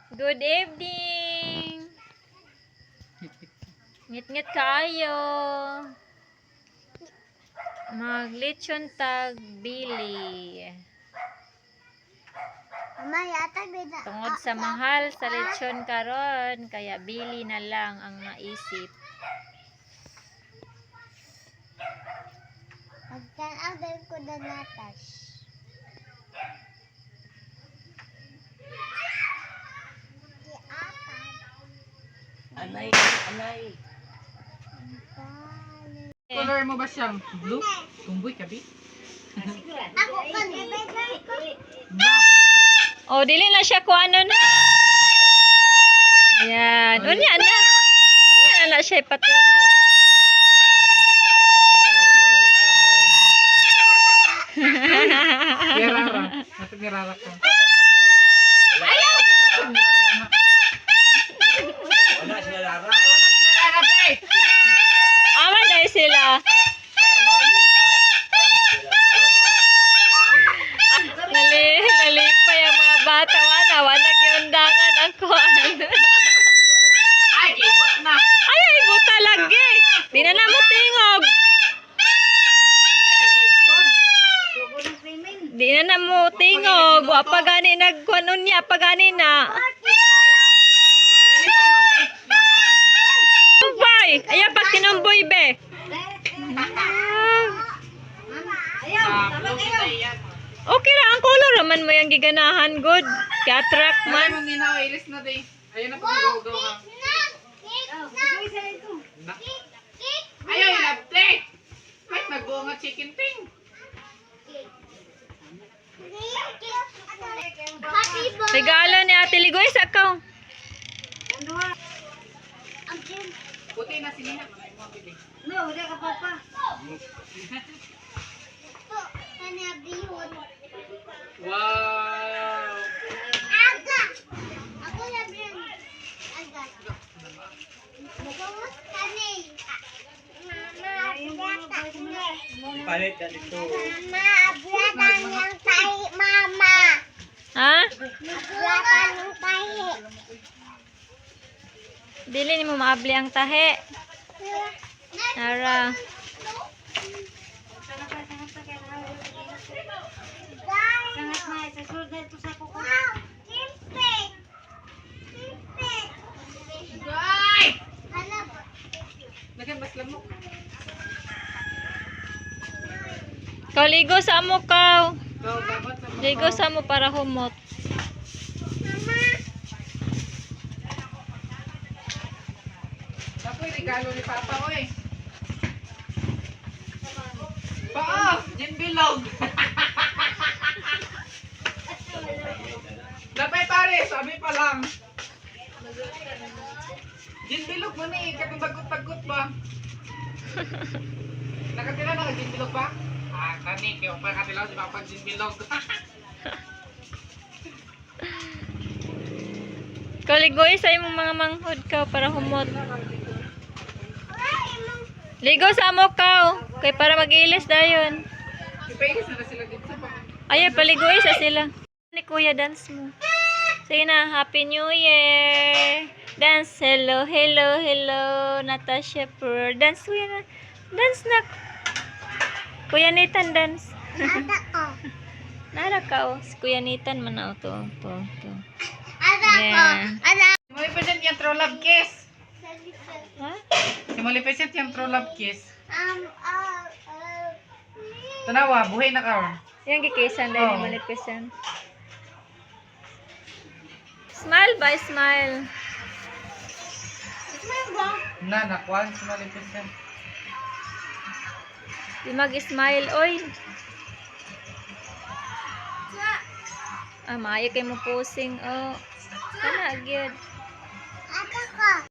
Good evening. Ngit-ngit kaayo. Maglechon tag bili. Mama, yata bida. Tungod sa mahal sa lechon karon, kaya bili na lang ang naisip. Magtanaw din ko na natas. Di atag. Anay, anay. Bali. Color mo ba siyang blue? Tumboy ka, bi? Ako kan Ba! Oh, dili na siya kung ano na. Yan. Unya na. Unya na na siya ipatingog. Nirara. Matag nirara ko. Wala sila Lara. Nirara, be! Ama na sila. Nalipay ang mga bata. Wala, wala giundangan ang kuan. Ay, ibot na! Ay, ay, buta lagi. Di na namo tingog. Di na namo tingog. Wa pa gani nagkuan unya pa gani na. Tumboy! Ayaw pag tinumboy, be. Ah, blue kita iyan. Okay ra ang color raman mo yung giganahan good. Ka-attract Man. man. Ay, mamina, oh, ilis na, day. Ayun na, pag-go ka. Na. Ayaw, ilabte! Ay, nagbuo nga chicken ting. Happy birthday. Regalo ni Ate Ligoy sa kaw. Puti na sinihan. Manay mo ang bili. Wow! Aga. Ako na brin. Aga. Magawas kami. Mama, abrata. Palit na dito. Mama, abrata niyang tahi, mama. Ha? Abrata niyang tahi. Dili nimo maabli ang tahi. Ara. Wow, kimpe. Kimpe. Ay! Hala ba? Lagyan mas lamok. Kaw ligo sa amo kaw. Go, dapat sa mga- Ligo sa amo para humot. Mama. Dapat regalo ni Papa, oy. Paa! Gin bilog! Dapat pare, sabi pa lang. Gin bilog mo ni, katong tagot-tagot ba? Nakatira na ka gin bilog ba? Ah, kani, kaya pa nakatira si Papa gin bilog. Kaw ligoy sa imong mga manghod kaw para humot. Ligo sa amo kaw kay para mag-ilis dayon. Ipailis na na sila dito pa. Ay, paligoy sa sila. Ni Kuya, dance mo. Sige na, Happy New Year! Dance, hello, hello, hello, Natasha Pearl. Dance, Kuya na. Dance na. Kuya Nathan, dance. Ada ko. Nara ka, oh. Si Kuya Nathan man na, oh, to, to, to. Ada ko. Yeah. Ada. Si Maleficent yung true love kiss. Ha? Si Maleficent yung true love kiss. Tanawa, buhay na karon. Yung gikisan dahil ni Oh. Maleficent. Smile ba? Smile. Na, nakuha si Maleficent. Di mag-smile, oy. Ah, maayo kay mo posing, oh. Kana, gyud. Ada ko.